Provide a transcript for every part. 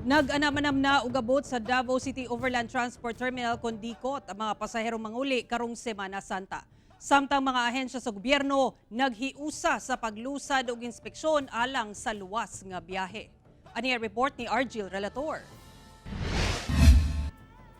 Nag-anam-anam na ug abot sa Davao City Overland Transport Terminal kon dikot ang mga pasahero manguli karong Semana Santa. Samtang mga ahensya sa gobyerno naghiusa sa paglusad og inspeksyon alang sa luwas nga biyahe. Ani ang report ni Argil Relator.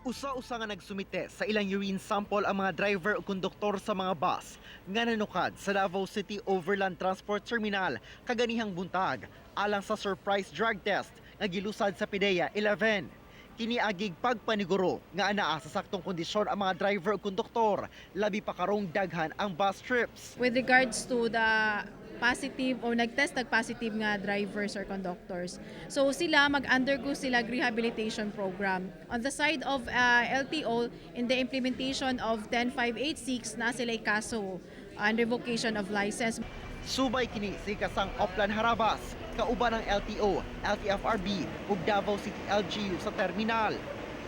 Usa-usa nga nagsumite sa ilang urine sample ang mga driver o konduktor sa mga bus nga nanukad sa Davao City Overland Transport Terminal kaganihang buntag alang sa surprise drug test nga gilusad sa PDEA 11. Kini agig pagpaniguro nga anaa sa saktong kondisyon ang mga driver o konduktor, labi pa karong daghan ang bus trips. With regards to the positive o nag-test nag-positive nga drivers or conductors. So sila, mag-undergo sila rehabilitation program. On the side of LTO, in the implementation of 10586 na sila kaso and revocation of license. Subay kini sa ikasang Oplan Harabas, kauban ng LTO, LTFRB ug Davao City LGU sa terminal.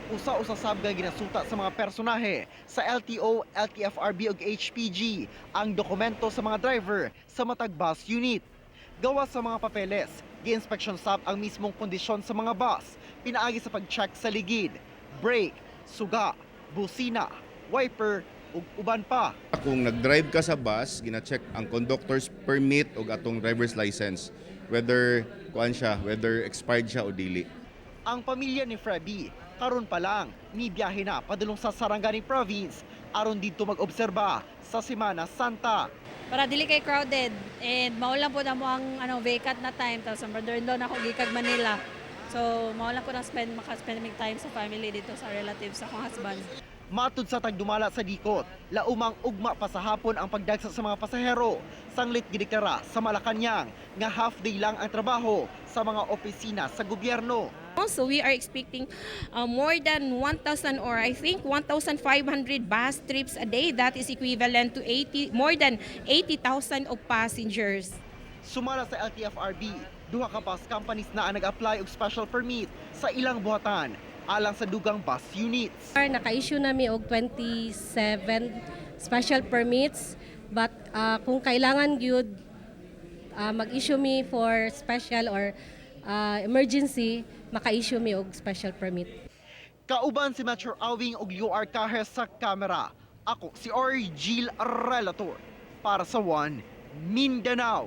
Usa-usa sab nga ginasuta sa mga personahe sa LTO, LTFRB ug HPG ang dokumento sa mga driver sa matag bus unit. Gawas sa mga papeles, gi-inspeksyon sab ang mismong kondisyon sa mga bus, pinaagi sa pag-check sa ligid, brake, suga, busina, wiper ug uban pa. Kung nag-drive ka sa bus, gina-check ang conductor's permit o atong driver's license, whether kuan siya, whether expired siya o dili. Ang pamilya ni Frebby, karon pa lang, nibiyahe na padulong sa Sarangani Province aron didto mag-obserba sa Semana Santa. Para dili kay crowded and mao lang po na mo ang ano, vacant na time, tapos ang brother-in-law nako gikag Manila. So mao lang po na spend maka-spend mig time sa family dito sa relatives sa akong husband. Matud sa tagdumala sa dikot, laumang ugma pa sa hapon ang pagdagsa sa mga pasahero. Sanglit gideklara sa Malacañang nga half day lang ang trabaho sa mga opisina sa gobyerno. So we are expecting more than 1,000 or I think 1,500 bus trips a day. That is equivalent to 80, more than 80,000 of passengers. Sumala sa LTFRB, duha ka bus companies na ang nag-apply og special permit sa ilang buhatan alang sa dugang bus units. Naka-issue nami og 27 special permits, but kung kailangan gyud mag-issue mi for special or emergency, maka-issue mi og special permit. Kauban si Metro Awing ug UR Cajes sa kamera. Ako si Orgil Relator para sa One Mindanao.